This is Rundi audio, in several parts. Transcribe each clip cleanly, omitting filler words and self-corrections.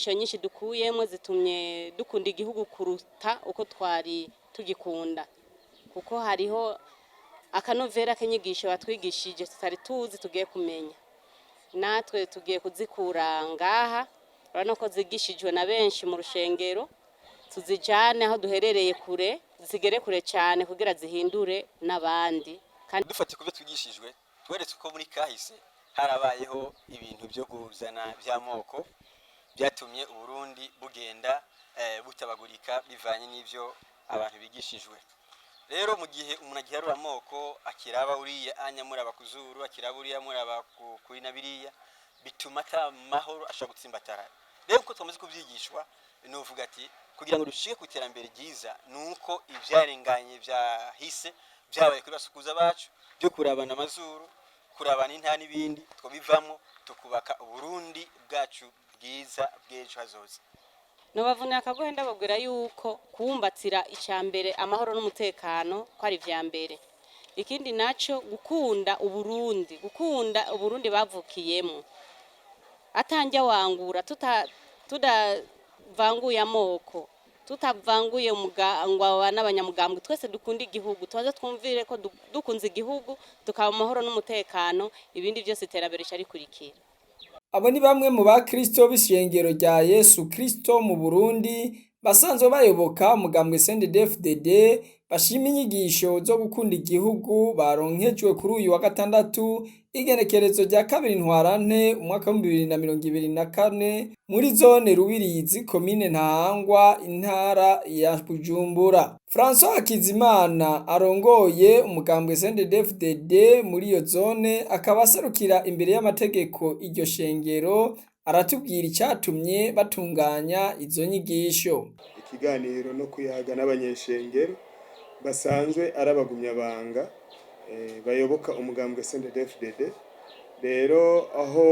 Inyigisho nyinshi dukuyemo zitumye dukunda igihugu kuruta uko twari tugikunda, kuko hariho akanovera k'inyigisho batwigishije tutari tuzi tugiye kumenya. Natwe tugiye kuzikura ngaha, urabona ko zigishijwe na benshi mu rushengero, tuzijane aho duherereye kure, zigere kure cyane kugira zihindure n'abandi. Kandi dufatiye ku byo twigishijwe, tweretse ko muri kahise harabayeho ibintu byo kuzana by'amoko byatumye Uburundi bugenda butabagurika bivanye n'ibyo abantu bigishijwe. Rero mu gihe umuntu agiharura amoko, akiraba uriya anya muraba kuzuru, akiraba uriya muraba kuri na biriya, bituma ata mahoro ashobora gutsimbatara. Rero uko twamaze kubyigishwa, nuvuga ati kugira ngo dushike ku iterambere ryiza nuko ibyarenganye byahise byabaye kuri basukuza bacu byo kurabana amazuru, kurabana inta n'ibindi, twabivamo tukubaka Uburundi bwacu bwiza bw'ejo hazoza. Nobavunira akagohe ndababwira yuko kuwumbatira icya mbere amahoro n'umutekano ko ari ivya mbere. Ikindi naco, gukunda Uburundi, gukunda Uburundi bavukiyemo, atanjya wangura, tudavanguye amoko, tutavanguye umugangwa n'abanyamugambwe, twese dukunda igihugu. Tubanze twumvire ko dukunze igihugu tukaba amahoro n'umutekano, ibindi byose iterambere rica rikurikira. Abo ni bamwe mu bakristo b'ishengero rya Yesu Kristo mu Burundi basanzwe bayoboka umugambwe CNDD-FDD, bashima inyigisho zo gukunda igihugu baronkejwe kuri uyu wa gatandatu, igenekerezo rya 2 Ntwarante umwaka w'2024, muri zone Rubirizi, komine Ntahangwa, intara ya Bujumbura. François Hakizimana arongoye umugambwe CNDD-FDD muri iyo zone, akaba aserukira imbere y'amategeko iryo shengero, aratubwira icatumye batunganya izo nyigisho. Ikiganiro no kuyaga n'abanyeshengero basanzwe ari abagumyabanga bayoboka umugambwe CNDD-FDD. Rero aho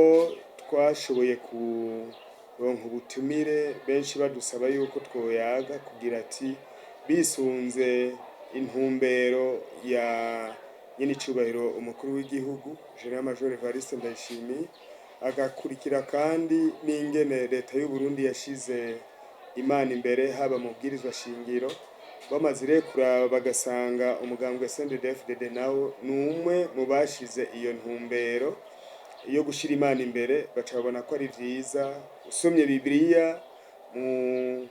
twashoboye kuronka ubutumire, benshi badusaba yuko twoyaga kugira ati bisunze intumbero ya nyenicubahiro umukuru w'igihugu General Major Evariste Ndayishimiye, agakurikira kandi n'ingene leta y'u Burundi yashize Imana imbere haba mu bwirizwa shingiro, bamaze rero kuraba bagasanga umugambwe CNDD-FDD nawo ni umwe mu bashize iyo ntumbero yo gushira Imana imbere, baca babona ko ari vyiza. Usomye Bibiliya, mu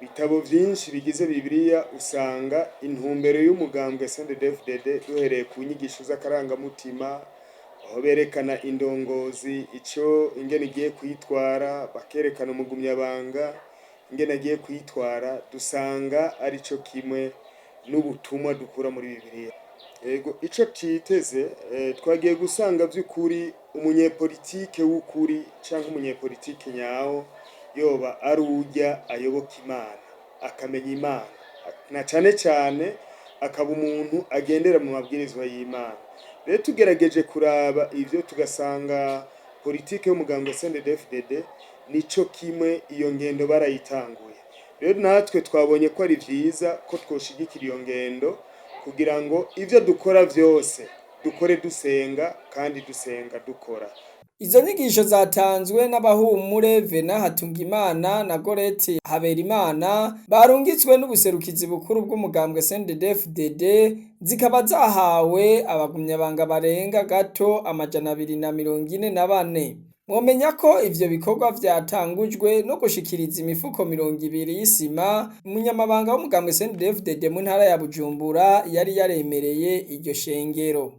bitabo vyinshi bigize Bibiliya, usanga intumbero y'umugambwe CNDD-FDD, duhereye ku nyigisho z'akarangamutima, aho berekana indongozi ico ingene igiye kwitwara, bakerekana umugumyabanga ingene agiye kwitwara, dusanga arico kimwe n'ubutumwa dukura muri Bibiliya. Ego, ico citeze, twagiye gusanga vy'ukuri umunyepolitike w'ukuri canke umunyepolitike nyawo yoba ari urya ayoboka Imana, akamenya Imana, na cane cane akaba umuntu agendera mu mabwirizwa y'Imana. Rero tugerageje kuraba ivyo, tugasanga politike y'umugambwe CNDD-FDD nico kimwe, iyo ngendo barayitanguye. Rero natwe twabonye ko ari vyiza ko twoshigikira iyo ngendo kugira ngo ivyo dukora vyose dukore dusenga kandi dusenga dukora. Izo nyigisho zatanzwe n'abahumure Vena Hatungimana na Goreti Haberimana barungitswe n'ubuserukizi bukuru bw'umugambwe CNDD-FDD, zikaba zahawe abagumyabanga barenga gato 244. Mwomenya ko ivyo bikorwa vyatangujwe no gushikiriza imifuko 20 y'isima umunyamabanga w'umugambwe CNDD-FDD mu ntara ya Bujumbura yari yaremereye iryo shengero.